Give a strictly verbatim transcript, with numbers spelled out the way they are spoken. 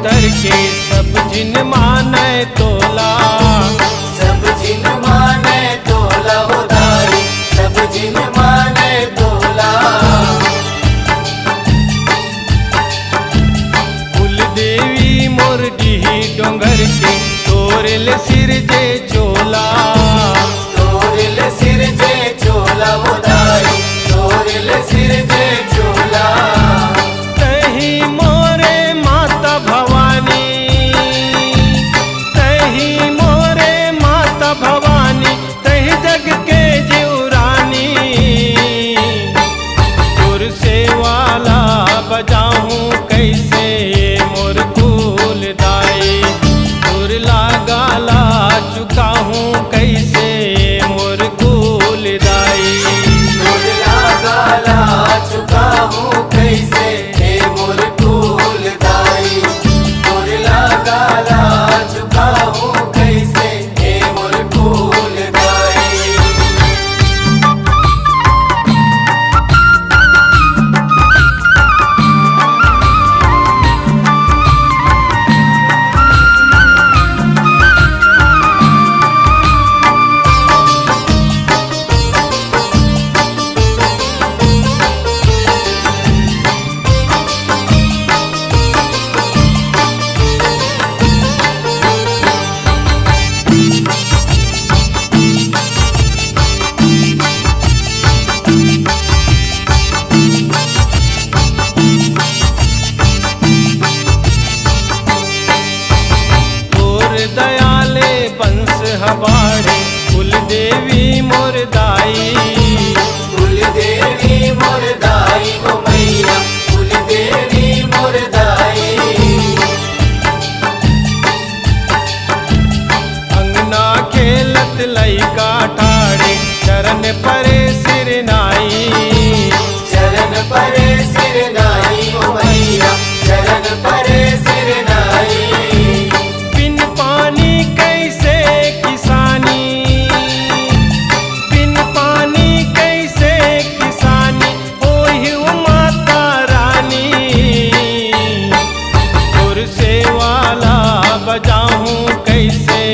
करके सब झिन मानय तोला। सब झिन मानय तोला हो दाई, सब झिन मानय तोला। कुलदेवी मोर डीही डोंगर के, तोरे ले सिरजे चोला। तोरे ले सिरजे चोला हो दाई, तोरे ले सिरजे चोला। तही मोरे माता भवानी, तही मोरे माता भवानी, तही जग के जीव रानी। तोर सेवा ला बजाहूँ कइसे मोर कुल दाई, तोर लागा ला चुकाहूँ कइसे मोर कुल दाई। तोर लागा ला चुकाहूँ कइसे हे मोर कुल दाई, तोर लागा ला चुकाहूँ कइसे हे मोर कुल दाई। तोर दया ले बंस ह बाढ़े, कुलदेवी मोर दाई। कुलदेवी मोर दाई ओ मैया, कुलदेवी मोर दाई। अंगना खेलत लइका ठाढ़े, चरण परे सिर नाई। चरण परे सिर नाई ओ मैया, चरण परे सिर नाई। बिन पानी कइसे किसानी, बिन पानी कइसे किसानी, होही ओ माता रानी। तोर सेवा ला बजाहूँ कइसे